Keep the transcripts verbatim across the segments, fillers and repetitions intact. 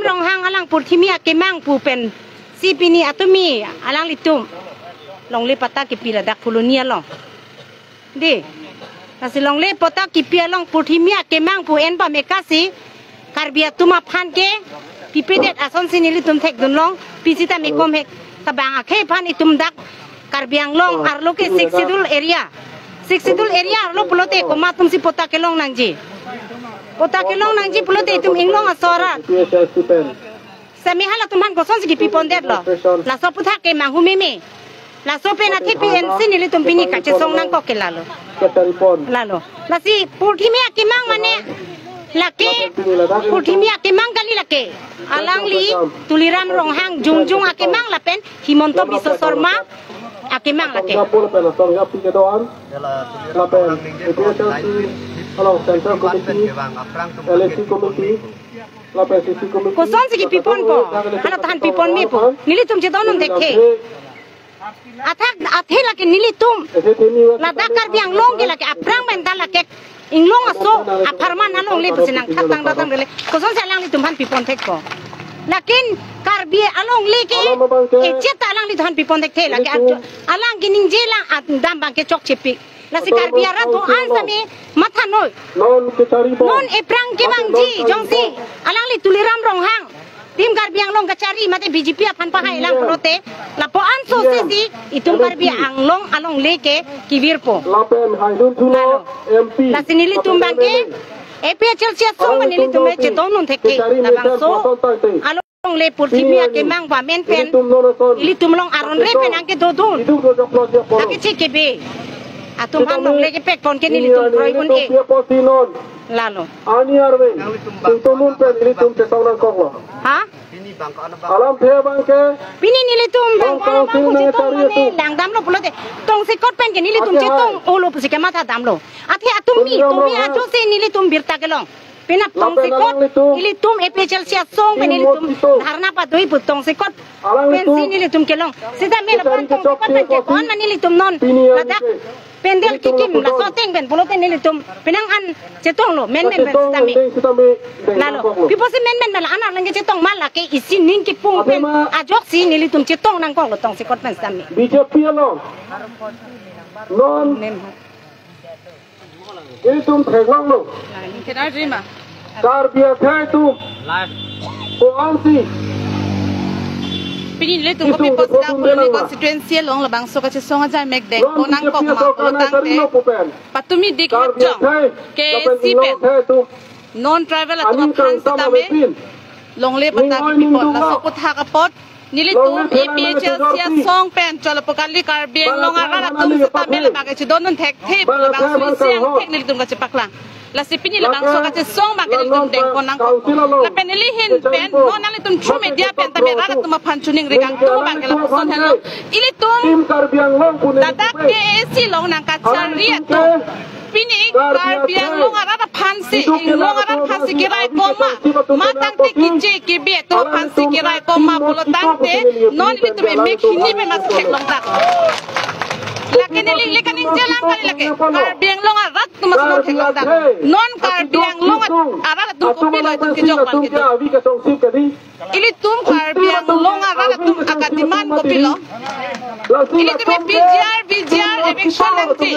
Ronghang alang Purthimi akemang pu pen si pini atumi alanglitum longle patta kipi ladak Phuloni along. Dei. Lasi longle patta kipi along Purthimi akemang pu en pame kasi Karbi atum aphan ke kipidet asonsi nelitum thekdunlong, pi sita mekom hek. Tabang akhei aphan itum dak Karbi Anglong arlo ke Sixth Schedule area. Sixth Schedule area arlo pulote komat atumsi patta kelong nangji. Patta kelong nangji pulote itum inglong aso arat. Semi halatum aphan kosonsi kipipondetlo. Laso aputhak ke manghu meme. Laso pen athe P N C nelitum pini kachesong nangkok ke lalo. Lalo. Lasi Purthimi akemang mane lake. Purthimi akemang kali lake. Alangli Tuliram Ronghang jongjong akemang lapen Himanta Biswa Sarma akemang lake. Lapen A P H L C along Central Committee, L A C Committee, lapen C C Committee. Kosonsi kipiponpo? Hala tahan pipon mepo. Nelitum chetondun thekthe. Athak athe lake nelitum ladak Karbi Anglong ke lake aphrang pen ta lake inglong aso apharman alongle pusi nangthaktang datang dele. Kosonsi alanglitum aphan pipon thekpo? Lakin Karbi alongle ke echet ta alanglitum aphan pipon thekthe lake ajo-, alang keningje lang at dam abang ke chokchepik. Lasi Karbi arat do-an sami mathanoi. Non kechari bom. Non ephrang kevangji jongsi alangli Tuliram Ronghang Team Karbi Anglong kachari mate B J P aphan pahai lang pulote lapu-an so sesi itum Karbi Anglong alongle ke kevirpo. Lapen haidun thulo. Lalo. M P. Lasi nelitum abang ke M L A. A P H L C asong abang nelitum chetondun thekthe. Labangso alongle Purthimi akemang amen pen ilitum along aron re pen angke dodun. Iduk lo joklo joklo. Lake chikebe. Atum aphan longle kepekpon ke nelitum kroidun-e. Lalo. Ani arve. Ilitum pen ilitum chetong nangkoklo. Ha? Alamthe abang ke. Pini nelitum abang Council nangchetong nangchari mane atum. Langdamlo pulote. Tongsekot pen ke nelitum chetong-olo pusi kematha damlo. Athe atum mi, tumi ajo si nelitum birta kelong. Penap tongsekot, ilitum A P H L C asong pen ilitum dharna padoi pu tongsekot. Pensi nelitum kelong. Sita me lapen tongsekot pen ke kon ma nelitum non ladak pandal kikim laso ateng pen pulote nelitum penang an chetonglo, menmen pen sita me. Lalo. Pi pusi menmen pen la an arleng ke chetong ma lake isi ning kipung pen ajoksi nelitum chetong nangkoklo tongsekot pen sita me. B J P along. Non. Ilitum theklonglo. Karbi akhei atum. Ko-ansi. Pini nelitum kopi post dak Phuloni constituency along labangso kachesong ajai mek deng ko nangkok ma pulotangte. Patumi dik hepjong. K A C pen. Non tribal atum aphan sitame longle patta kipipon laso aputhak apot nelitum A P H L C asong pen cholo pu kali Karbi Anglong arat atum sitame labang kachedondun thekthe pu labangso isi angthek nelitum kachepaklang. Lasi pini labangso kachesong abang ke nelitum dengpon nangkok. Lapen neli ahin pen non nanglitum through media pen tame rat atum aphan choningri kangtung abang ke lapuson henlo. Ilitum ladak K A C along nangkachari atum. Pini Karbi Anglong arat aphansi, inglong arat aphansi kerai koma. Matangte keche kebe atum aphansi kerai koma pulotangte non ilitum emek hini pen mas theklongdak. Lake neli le kaningje lang kali lake. Karbi Anglong arat atum mas theklongdak. Non Karbi Anglong arat atum kopilo itum kejok abang kejok. Ilitum Karbi Anglong arat atum akademand kopilo. Ilitum P G R, V G R eviction nangji.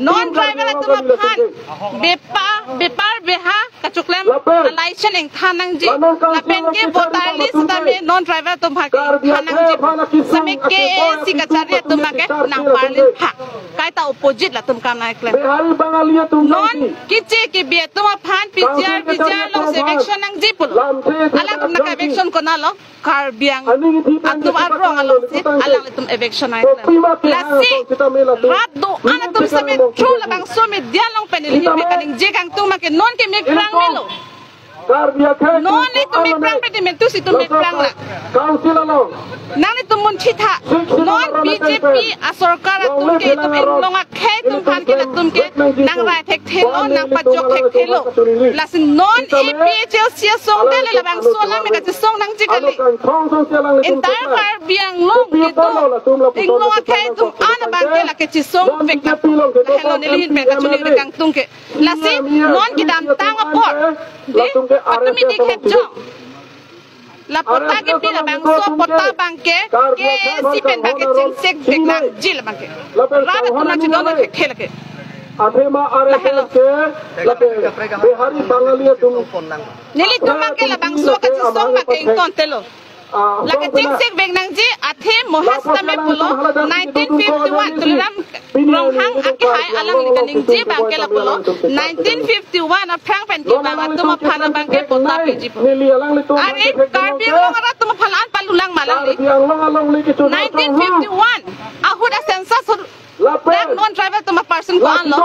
Non tribal atum aphan bepa, bepar beha kachoklem a-license ingthan nangji. Lapen ke voter list tame non tribal atum aphan ingthan nangji. Sitame K A C kachari atum ke nangparlin ha. Kaita opposite latum kam nangklem. Bihari Bangali atum non nangji. Keche kebe atum aphan P G R, V G R alongsi eviction nangji pulo. Alangtum nang eviction konatlo? Karbi Anglong atum arong alongsi alanglitum eviction nangklem. Lasi rat do-an atum sitame through labangso media along pen neli me kaningje kangtung ma ke non ke mephrang melo. Karbi akhei non atum itum mephrang pe dimentus itum mephrang la. Council along. Nanglitum munchitha. Non B J P asorkar atum ke itum inglong akhei atum aphan ke latum ke nangrai thekthelo, nangpajok thekthelo. Lasi non A P H L C asong te le labangso alam me kachesong nangji kali. Entire Karbi Anglong itum inglong akhei atum an abang ke lake chesong vek na. Lahelo neli ahin pen kachoningri kangtung ke. Lasi non kedamtang apor. Dei, patumi dik hepjong. La patta kipi labangso patta abangke K A A C pen abangke chingsek vek nangji labangke. Rat atum nangchidon thekthe lake. Athema Lahelo. R S S ke lake Bihari Bangali atum. Nelitum abangke labangso kachesong abangke ingtontelo. Ah, lake chingsek vek nangji, athe mo ha sitame pulo, nineteen fifty-one Tuliram Ronghang akehai alangli kaningje abangke lapulo, nineteen fifty-one aphrang pen kevang atum aphan abangke patta piji pu. Are Karbi Anglong arat atum aphan an palulang ma alangli. Nineteen fifty-one ahut a-census ahut dak non-tribal atum a-percent ko-an lo?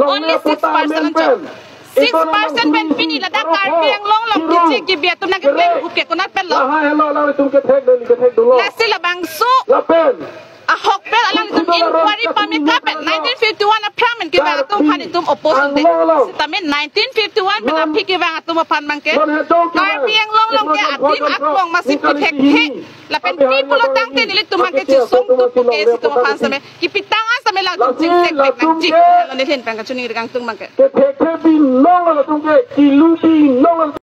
Only six percent anchot. Six percent pen pini ladak Karbi Anglong along keche kebi atum nangkepleng ahut ke konat pen lo? Lahelo alangtum kethek dun, kethek dunlo. Lasi labangso ahok pen alangtum inquiry pameka pen nineteen fifty-one aphrang pen kevang atum aphan itum oppose un-e. Sitame nineteen fifty-one pen aphi kevang atum aphan abangke Karbi Anglong along ke adim aklong masi puthekthe. Lapen pi pulo tangte nelitum abangke chesong tu pu K A A C atum aphan sitame kipitang an sitame latum chingsek vek nangji. Alo neli ahin pen kachiningri kangtung abangke. Kethek binong latum ke, kilu binong.